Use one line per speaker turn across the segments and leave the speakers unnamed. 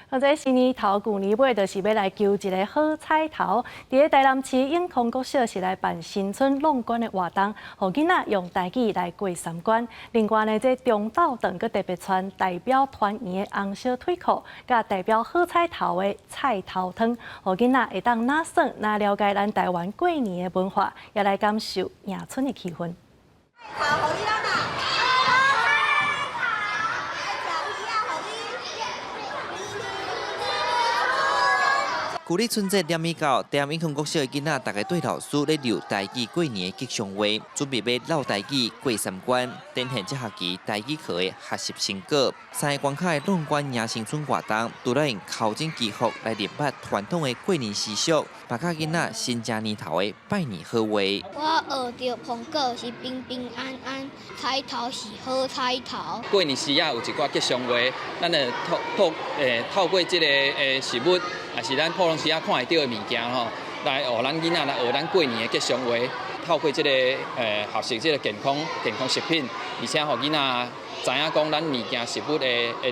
或者新年頭舊年尾，就是欲來求一个好彩頭。佇咧台南市永康國小是來辦新春挵關的活動，予囡仔用台語來過三關。另外呢，這中晝頓閣特別穿代表團圓的紅燒腿褲，佮代表好彩頭的菜頭湯，予囡仔會當若耍若了解咱台灣過年的文化，也來感受迎春的氣氛。
好，予你啦。
舊曆春節連已到，台南永康國小的囡仔，逐家綴老師咧溜台語過年的吉祥話，準備欲嘮台語過三關，展現這學期台語課的學習成果。三个關卡的挵關迎新春活動，除了用頭前祈福來認捌傳統的過年習俗，嘛教囡仔新正年頭的拜年好話。
我學著蘋果是平平安安，彩頭是好彩頭。
過年時仔有一寡吉祥話，咱會透過這个食物，也是咱普通時仔看會著的物件吼，來予咱囡仔來學咱過年的吉祥話。透過這个學習這个健康食品，而且予囡仔知影講咱物件食物的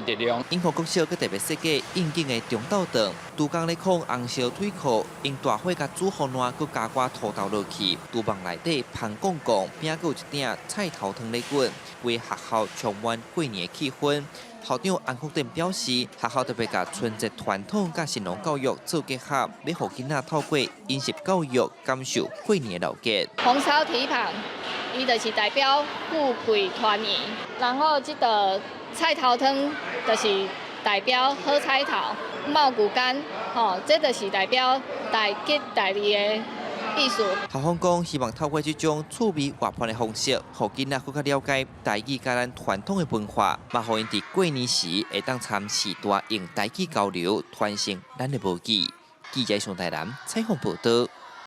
力量。
永康國小閣特別設計應景的中晝頓，廚工咧紘紅燒腿褲，用大火共煮予爛，閣加寡土豆落去。廚房內底芳摃摃，邊仔閣有一鼎菜頭湯咧滾，為學校充滿過年的氣氛。校長安福典表示，學校特別共春節傳統佮食農教育做結合，欲予囡仔透過飲食教育感受過年的熱鬧。
紅燒蹄膀，伊就是代表富貴團圓；然後這个菜頭湯就是代表好彩頭，茂谷柑，吼，這就是代表大吉大利的意思。
校方講，希望透過這種趣味活潑的方式，予囡仔閣較了解台語佮咱傳統的文化，嘛予𪜶佇過年時會當參序大用台語交流，傳承咱的母語。記者上台南採訪報道。